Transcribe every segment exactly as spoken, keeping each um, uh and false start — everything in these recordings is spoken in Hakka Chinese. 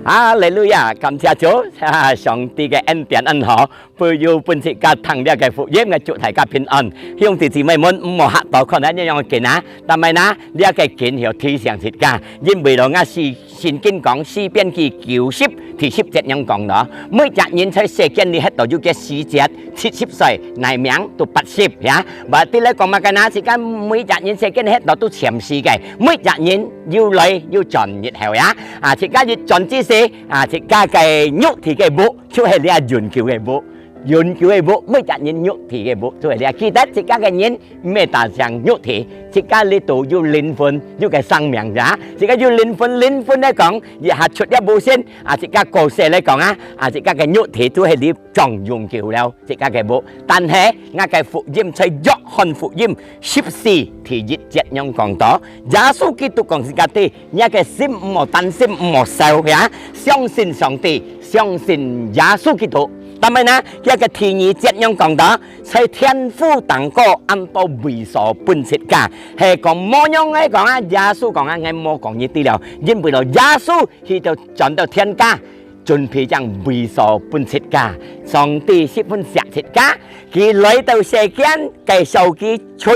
哈利路亞！感謝主，哈，上帝个恩典恁好，分有分自家聽這个福音，𠊎祝大家平安。兄弟姊妹們，毋好嚇到看恁樣个經啊！但係呢，這个經要提醒自家，因為咯，𠊎是聖經講，詩篇記九十第十節樣講咯，每隻人在世間裡歇到有个時節，七十歲，乃命都八十呀。Berarti來講麼个呢？自家每隻人世間歇到都暫時个，每隻人有來有轉日後呀。啊，自家一轉之時，啊，自家个肉體个屋就係這永久个屋，永久个屋，每隻人肉體个屋就係這。記得自家个人毋係單淨肉體，自家裡肚有靈魂，有个生命呀。自家有靈魂，靈魂來講，一下出這屋先，啊，自家過世來講啊，啊，自家个肉體就係這種永久了，自家个屋。但係，𠊎个福音在約翰福音十四第一節樣講到，耶穌基督講自家知， 若个心毋好擔心，毋好愁呀，相信上帝，相信耶穌基督。但係呢，這个第二節樣講到，在天父頂高恁多位所分自家，係講無樣个講啊，耶穌講啊，𠊎無講你知了，因為咯，耶穌去到轉到天家，準備將位所分自家。上帝十分惜自家，佢來到世間，介紹佢出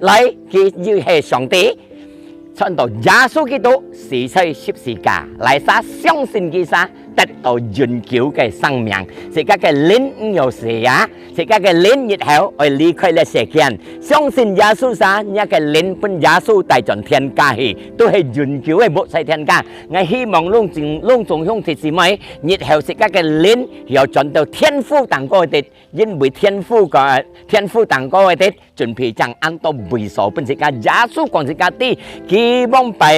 來，佢又係上帝。 傳到耶穌基督死在十字架，哪儕相信佢儕得到永久个生命。自家个靈毋要死啊！自家个靈日後愛離開這世間。相信耶穌儕，若个靈分耶穌帶轉天家去，都係永久个屋在天家。𠊎希望攏總攏總兄弟姊妹，日後自家个靈要轉到天父頂高个，因為天父个天父頂高个 準備將恁多位所分自家。耶穌講自家知，佢往擺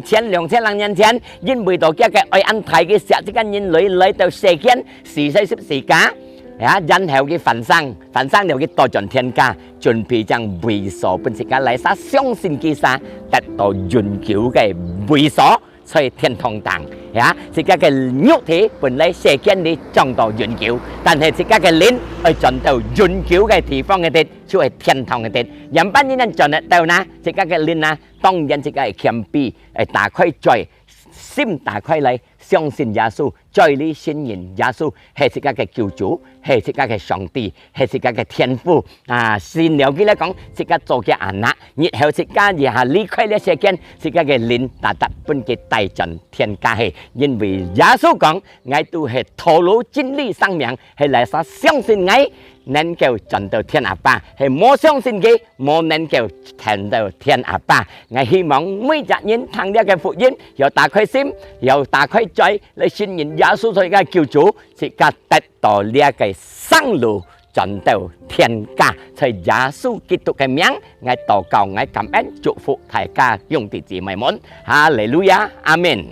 千兩千零年前，因為到厥个愛恁大个惜自家人類來到世間，死在十字架，呀，然後佢翻生，翻生了佢倒轉天家，準備將位所分自家，哪儕相信佢儕得到永久个位所。 在天堂頂，呀，自家个肉體本來世間裡降到永久，但係自家个靈愛轉到永久个地方个地，就係天堂个地。樣般人能轉得到呢？自家个靈呢？當然自家愛謙卑，愛打開嘴，心打開來，相信耶穌，嘴裡承認耶穌係自家个救主，係自家个上帝，係自家个天父。 啊，信了佢來講，自家做厥anak，日後自家一下離開這世間，自家个靈tetap分佢帶轉天家去。因為耶穌講，𠊎都係道路、真理、生命，係哪儕相信𠊎，能夠轉到天阿爸，係無相信佢，無能夠轉到天阿爸。𠊎希望每隻人聽這个福音，要打開心，要打開嘴，來承認耶穌做自家救主，自家得到這个生路， 轉到天家。在耶穌基督个名，𠊎禱告，𠊎感恩，祝福大家兄弟姊妹們。哈利路亞，阿門。